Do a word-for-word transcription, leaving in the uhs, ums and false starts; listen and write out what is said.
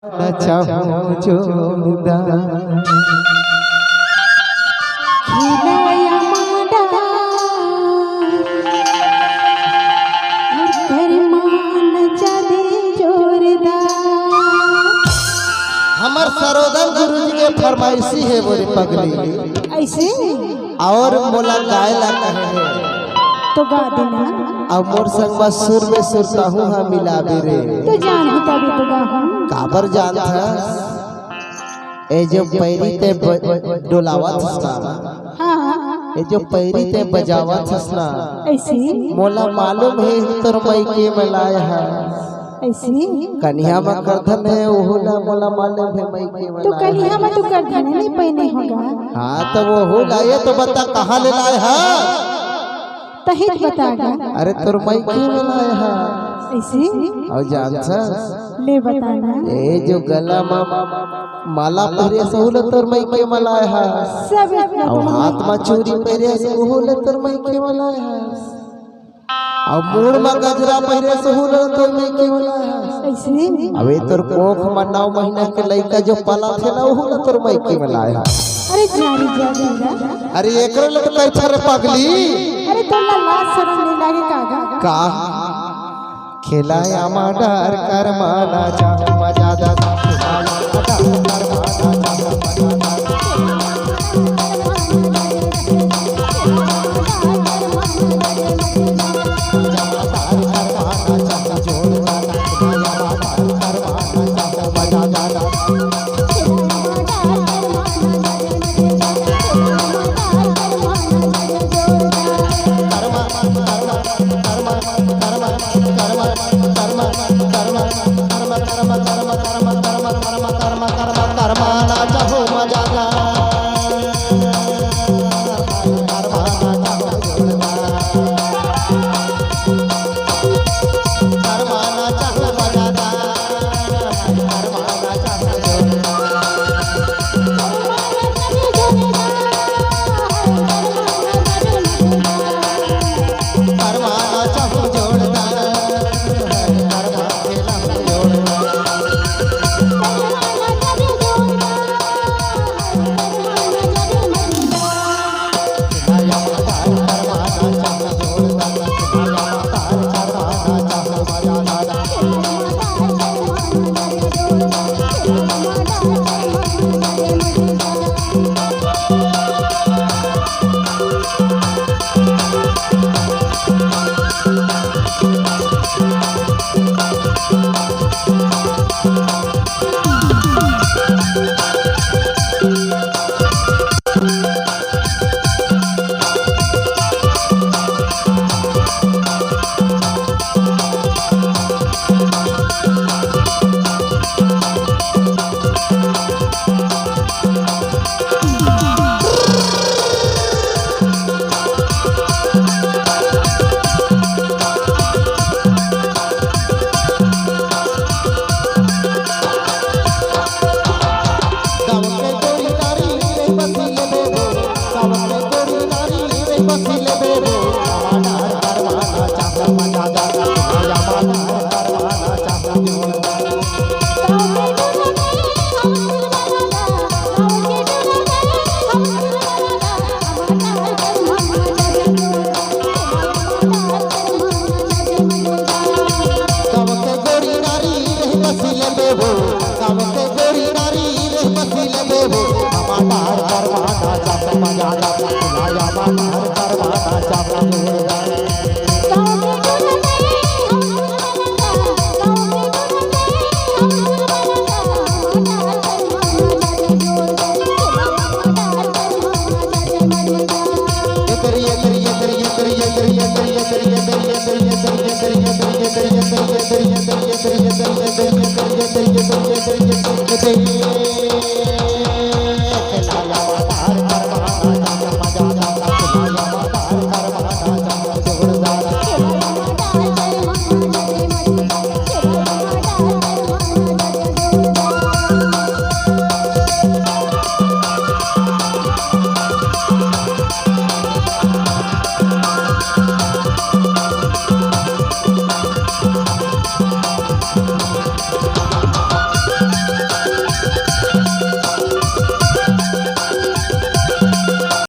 नचाहूँ जोरदार। खिलाया माडा, और करमा नचा दे जोरदार। हमर सरोदन गुरुजी के फरमाइशी हे बोले पगली। अइसे? और मोला गाय ला कहे हे। तो गा देना। अउ मोर संग म सुर में सुरताहूँ हा मिलाबे रे। तो जान हो तभी तो गाहूँ। काबर जानत हस? ए जो पैरी ते ब-, डोलावत हस ना। हाँ, हाँ। ए जो पैरी ते बजावत हस ना। अइसे? मोला मालूम हे तोर मइके म लाय हस। अइसे? कनिहा म करधन हे, ओहू ला मोला मालूम हे मइके म तो लाय हस। कनिहा म तो करधन नइ पहिने होगा। हाँ, तो ओहू ला, ये तो बता कहाँ ले लाय हस? तहीं बता गा। अरे तोर मइके म लाय हस। अइसे? अउ जानथस? ले बताना। ए जो गला म माला पहिरे हस ओहू ला तोर मइके म लाय हस। सब इतना अउ तो हाथ म चूरी पहिरे हस ओहू ला तोर मइके म लाय हस। अउ मुड़ म गजरा पहिरे हस ओहू ला तोर मइके म लाय हस। अइसे? अबे तोर कोख म नौ महीना के लइका जो पलथे ना ओहू ला तोर मइके म लाय हस। अरे जा रे जा रे जा। अरे एकरे ले तो कहिथे रे पगली। अरे तोला लाज शरम नइ लागे का गा? का? खेलाया माडा, करमा नचाहूँ मजा दादा। खेलाया माडा, करमा नचाहूँ मजा दादा।